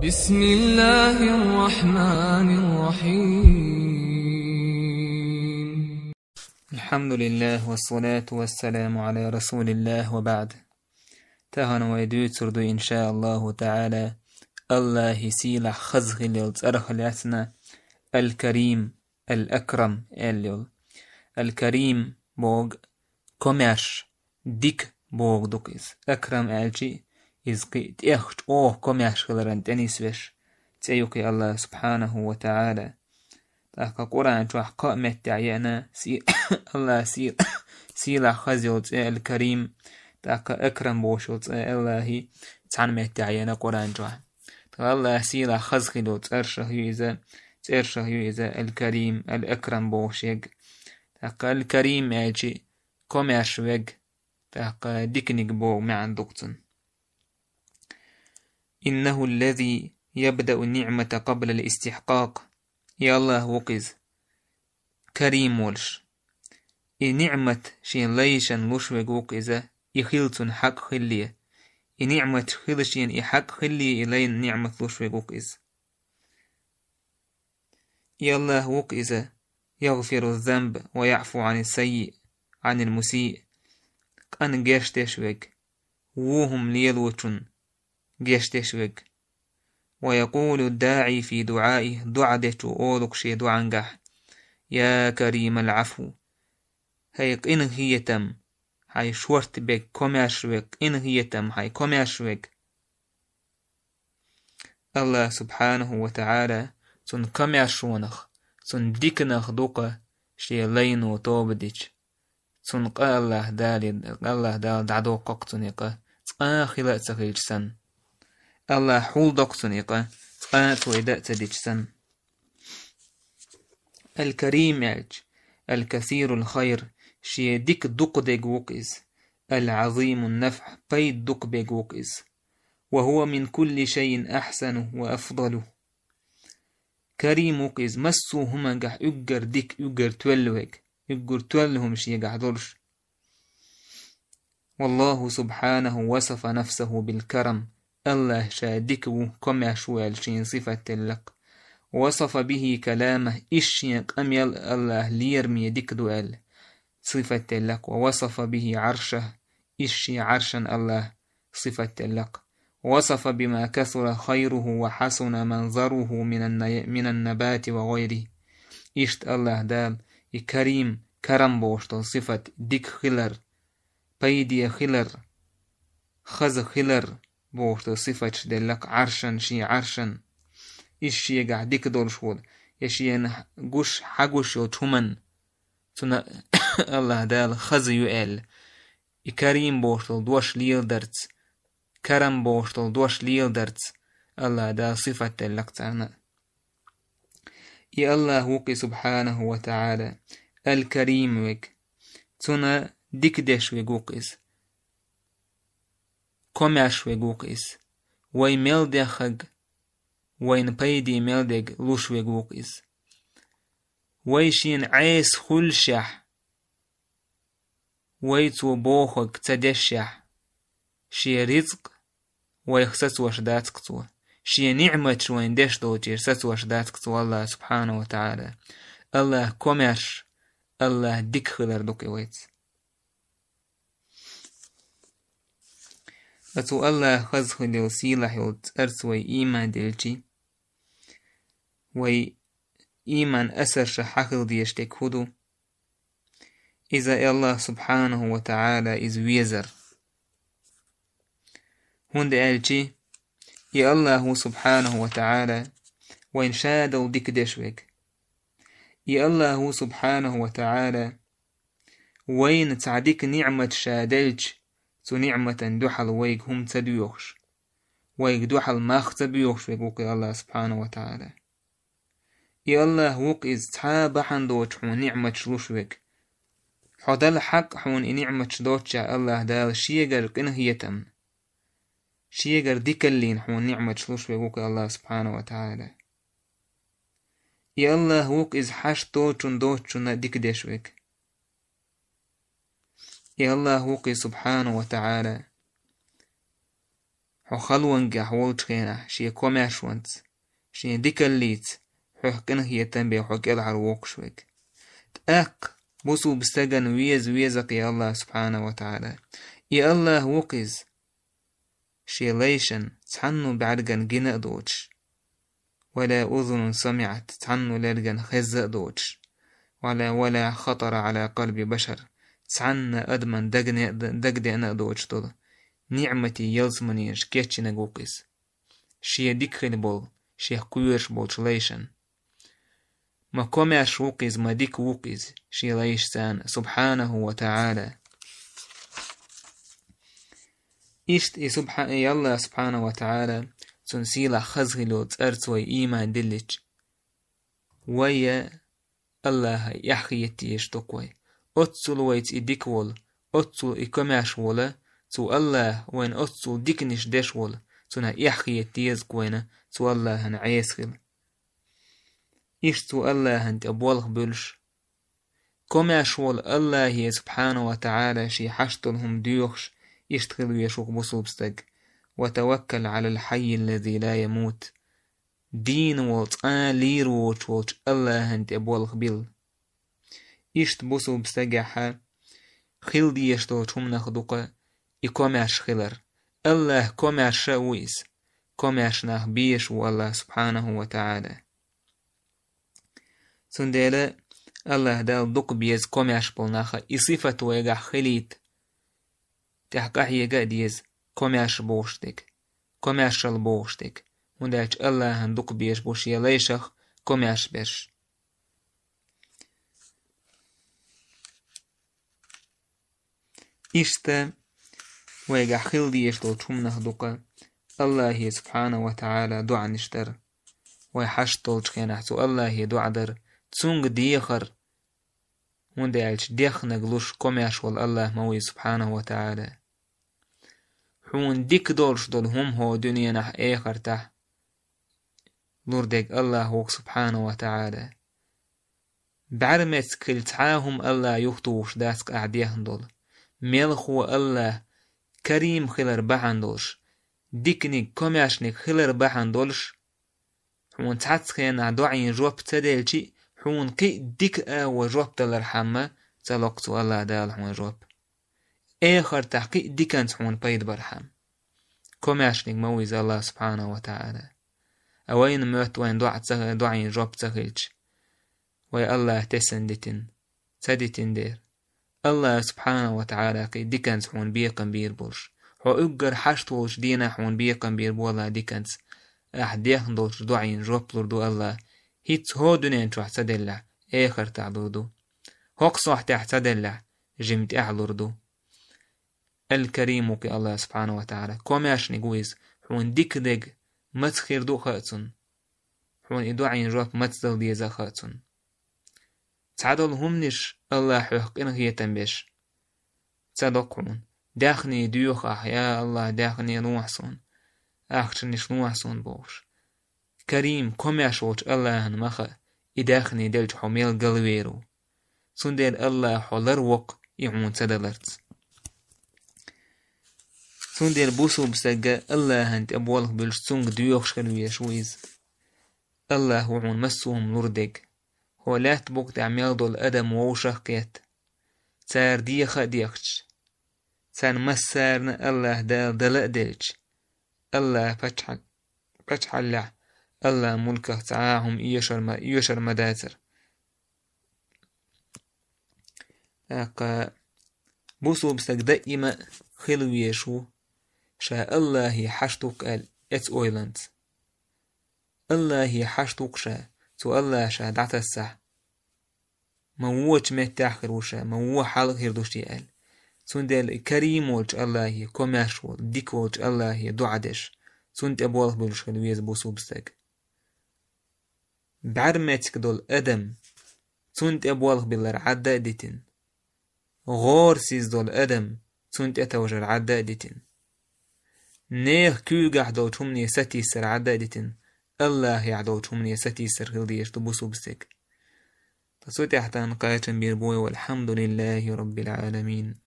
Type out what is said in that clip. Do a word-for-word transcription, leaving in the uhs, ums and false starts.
بسم الله الرحمن الرحيم. الحمد لله والصلاة والسلام على رسول الله وبعد. Тахана вай дуьйцур ду, иншааллаху та'ала, Аллахьи сийлахь хаза хилла цӀерах лаьцна, Аль-Карим, Аль-Акрам аьлла йолу. Аль-Карим боху комаьрша, дика боху ду-кх иза. Акрам аьлча, иза кхин а тӀех чӀогӀа комаьрша хиларан тӀе нисвеш цӀе ю-кх и Аллахь субхьанаху ва таӀала. ТӀаккха Къуръан чохь кхаа меттехь еана си-, Аллахь си-, сийлахь хаза йолу цӀе Аль-Карим, тӀаккха Акрам бохуш йолу цӀе Аллахьи цхьана меттехь еана Къуръан чохь. ТӀаккха Аллахь сийлахь хаза хилла йолу цӀершах ю иза, цӀершах ю иза Аль-Карим, Аль-Акрам бохуш ерг. ТӀаккха Аль-Карим аьлча, комаьрша верг, тӀаккха диканиг боху маьӀна ду-кх цуьнан. إنه الذي يبدأ النعمة قبل الاستحقاق. И Аллахь ву-кх иза, Карим волуш. И ниъмат шен лайшан луш верг ву-кх иза, и хила цунна хьакъ хилале. И ниъматаш хила шена и хьакъ хилале, и лайна ниъмат луш верг ву-кх иза. И Аллахь ву-кх иза, يغفر الذنب ويعفو عن السيء، عن المسيء. Къан гечдеш верг, вон хӀума лелочун гечдеш верг. ويقول الداعي في دعائه، доӀа дечо олу-кх шен доӀангахь: يا كريم العفو، хӀай къинхетам, хӀай шорта берг, комаьрша верг, къинхетам, хӀай комаьрша верг. Аллахь субхьанаху ва таӀала цунна комаьршонах, цунна диканах ду-кх шен лайно тоба дича. Цунна къа Аллахь Дала, Аллахь Дала дӀадоккху-кх цунна и къа, цкъа а хила а ца хилча санна. Аллахь хьулдоккху цунна и къа, цкъа а цо и дан а ца дича санна. Аль-Карим аьлча, الكثير الخير, шен дика дукха дерг ву-кх иза. العظيم النفع, пайда дукха берг ву-кх иза. وهو من كل شيء أحسن وأفضل. Карим ву-кх иза, массо а хӀумангахь уггар дика, уггар тоьлла верг, уггар тоьлла хӀума шегахь долуш. والله سبحانه وصف نفسه بالكرم. Аллахь ша дика ву, комаьрша ву аьлла шена сифат делла-кх. وصف به كلامه, иза шен къамел Аллахь лераме дика ду аьлла сифат делла-кх. ووصف به عرشه, иза шен Ӏаршан Аллахь сифат делла-кх. وصف بما كثر خيره وحسن منظره من الن-، من النبات وغيره. Иштта Аллахь Дала и Карим, карам бохуш долу сифат, дика хилар, пайде хилар, хаза хилар бохуш долу сифаташ делла-кх Ӏаршан, шен Ӏаршан. Иза шегахь дика долуш волу, я шена гуш, хьагуш йолчу хӀуманна, цунна Аллахь Дала хаза ю аьлла. И Карим бохуш долу дош леладарца, карам бохуш долу дош леладарца Аллахь Дала сифат делла-кх царна. И Аллахь ву-кх и субхьанаху ва таӀала, Аль-Карим верг. Цунна дика деш верг ву-кх иза. Комаьрша верг ву-кх иза. Вай мел деххарг, вайна пайде мел дерг луш верг ву-кх иза. Вай шена Ӏеса хуьлушехь, вай цо бохург ца дешшехь, шен рицкъ вайх сацош дац-кх цо, шен ниъматаш вайна деш долчуьра сацош дац-кх цо Аллахь субхьанаху ва таӀала. Аллахь комаьрша, Аллахь дика хилар ду-кх и вайца. Ткъа цу Аллахь хаза хилла йолу, сийлахь йолу цӀарца вай ийман делчи, вай ийман асарша хьахила дезаш дерг хӀун ду? Иза Аллахь субхьанаху ва таӀала иза везар. ХӀунда аьлчи и Аллахь ву субхьанаху ва таӀала вайна ша долу дика деш верг. И Аллахь ву субхьанаху ва таӀала вайна цхьа дика ниъмат ша делча, цу ниъматан дуьхьал вайга хӀума ца доьхуш, вайга дуьхьал мах ца боьхуш верг ву-кх и Аллахь субхьанаху ва таӀала. И Аллахь ву-кх иза цхьа а бахьана доцуш хьуна ниъматаш луш верг. Хьо дала хьакъ хьуна и ниъматаш доцучохь Аллахь Дала шегара къинхетамна, шегара дикаллина хьуна ниъматаш луш верг ву-кх и Аллахь субхьанаху ва таӀала. И Аллахь ву-кх иза хьашт доцучунна, доцучунна дика деш верг. И Аллахь ву-кх и субхьанаху ва таӀала хьо халонгехь волчу хенахь шен комаьршонца, шен дикаллица хьох къинхетам бен хьо кӀелхьарвоккхуш верг. ТӀаккха бусулба стагана веза веза-кх и АллахӀ субхьанаху ва тагӀала. И АллахӀ ву-кх иза, шен лайшна цхьанна бӀаьргана гина а доцуш, «ولا أذن سمعت», цхьанна лергана хезна а доцуш, «ولا، ولا خطر على قلب بشر», цхьанна адаман дагне-, дагадеана а доцуш долу ниӀматийн ялсаманеш кечйинарг ву-кх иза, шен дика хила болу, шех кхоьруш болчу лайшна. Ма комаьрша ву-кх иза, ма дика ву-кх иза шен лайшца, субхьанаху ва тагӀала. Иштта и субхьа-, и АллахӀ субхьанаху ва тагӀала, цуьнан сийлахь хаза хила йолу цӀарца вай ийман диллича, вай АллахӀан эхь хета дезаш ду-кх вай. Оццул вайца и дика волу, оццул и комаьрша волу, цу АллахӀа вайна оццул диканаш деш волу, цунах эхь хета деза-кх вайна цу АллахӀан Ӏеса хила. Иштта цу АллахӀан тӀе болх буьллуш, комаьрша волу АллахӀе субхьанаху ва тагӀала шен хьашт долу хӀума доьхуш, иштта хила веза-кх бусулба стаг: «وتوكل على الحي الذي لا يموت». Дийна волу, цкъа а лийр воцуш волчу АллахӀан тӀе болх билла. Иштта бусулба стагехь хила дезаш долчу хӀуманах ду-кх и комаьрша хилар. АллахӀ комаьрша а ву иза. Комаьрша нах безаш ву АллахӀ субхьанаху ва тагӀала. Цундела АллахӀ Дала дукха беза комаьрша болу нах, и сифат вайгахь хилийта. ТӀаьхьа къахьега а деза комаьрша бохуш дерг, комаьршалла бохуш дерг, хӀунда аьлча АллахӀан дукха безаш бу шен лайшах комаьрша берш. Иштта вайгахь хила дезаш долчу хӀуманах ду-кх АллахӀе субхьанаху ва тагӀала доӀанаш дар. Вай хьашт долчу хенахь цу АллахӀе доӀа дар, Цуьнга дехар, хӀунда аьлча дехнарг луш комаьрша волу АллахӀ ма ву иза субхьанаху ва тагӀала. Хьуна дика долуш долу хӀума хӀокху дуьненахь, эхартахь лур дерг АллахӀ ву-кх субхьанаху ва тагӀала. БӀаьрмециг хила цхьа а хӀума АллахӀа юхатухуш дац-кх ахь дехна долу. Мелхо АллахӀ карим хилар бахьана долуш, диканиг, комаьршаниг хилар бахьана долуш, хьуна цхьацца хенахь доӀийн жоп ца делчи а, хьуна кхин а дика агӀо жоп далархьама, ца ло-кх цу АллахӀ Дала хьуна жоп. Эхартахь кхин а диканца хьуна пайда бархьама. Комаьршаниг ма ву иза АллахӀ субхьанаху ва тагӀала. А вайна моьтту вайн доӀа ца, доӀийн жоп ца хилча, вай АллахӀа тесна дитина, ца дитина дера. АллахӀа субхьанаху ва тагӀала кхин а диканца хьуна бекхам бийр болуш, хьо уггар хьашт волчу дийнахь хьуна бекхам бийр бу АллахӀа диканца. Ахь дехна долчу доӀийн жоп лур ду АллахӀа, хӀинцца хӀокху дуьнен чохь ца деллехь, эхартахь лур ду. ХӀокху сохьтехь ца деллехь, жимма тӀаьхьа лур ду. Ал-Карим ву-кх и АллахӀ субхьанаху ва тагӀала. Комаьршаниг ву иза, хьуна дика дерг маца хир ду а хаьа цунна. Хьуна и доӀийн жоп маца дала деза а хаьа цунна. Цхьадолу хӀуманаш АллахӀ хьох къинхетам беш ца до-кх хьуна. Даьхни доьху ахь, я АллахӀ, даьхни лохьа суна, ахчанаш лохьа суна бохуш. Карим, комаьрша волчу АллахӀана ма хаьа, и даьхни делча хьо мел галвер ву. Цундела АллахӀа хьо ларво-кх и хьуна ца даларца. Цундела бусулба стага АллахӀана тӀе болх буьллуш, Цуьнга доьхуш хила везаш ву иза. АллахӀ ву хьуна массо а хӀума лур дерг. ХӀокху лаьттан букъа тӀехь мел долу адам вовшах а кхетта, цара деха а дехча, царна массарна а АллахӀ Дала дала а делча, АллахӀан паччахь-, паччахьаллехь, АллахӀан мулках цхьа а хӀума оьшур ма, оьшур ма дацара. ТӀаккха бусулба стаг даима а хила везаш ву, ша АллахӀе хьашт ву-кх аьлла, эцу ойланца. АллахӀе хьашт ву-кх ша, цу АллахӀа ша дӀатасахь, ма вочу меттехь а хир ву ша, ма вон хьал а хир ду шен аьлла. Цундела и Карим волчу АллахӀе, комаьрша волу, дика волчу АллахӀе доӀа деш, Цунна тӀе болх буьллуш хила веза бусулба стаг. БӀаьрмециг долу адам, Цунна тӀе болх биллар Ӏадда а дитина, гӀорасиз долу адам, Цунна тӀетовжар Ӏадда а дитина, нехан куьйгахь долчу хӀумане сатийсар Ӏадда а дитина, АллахӀехь долчу хӀумане сатийсар хила дезаш ду бусулба стаг. Ткъа цу тӀехь тахана кхачам бийр бу вай: والحمد لله رب العالمين.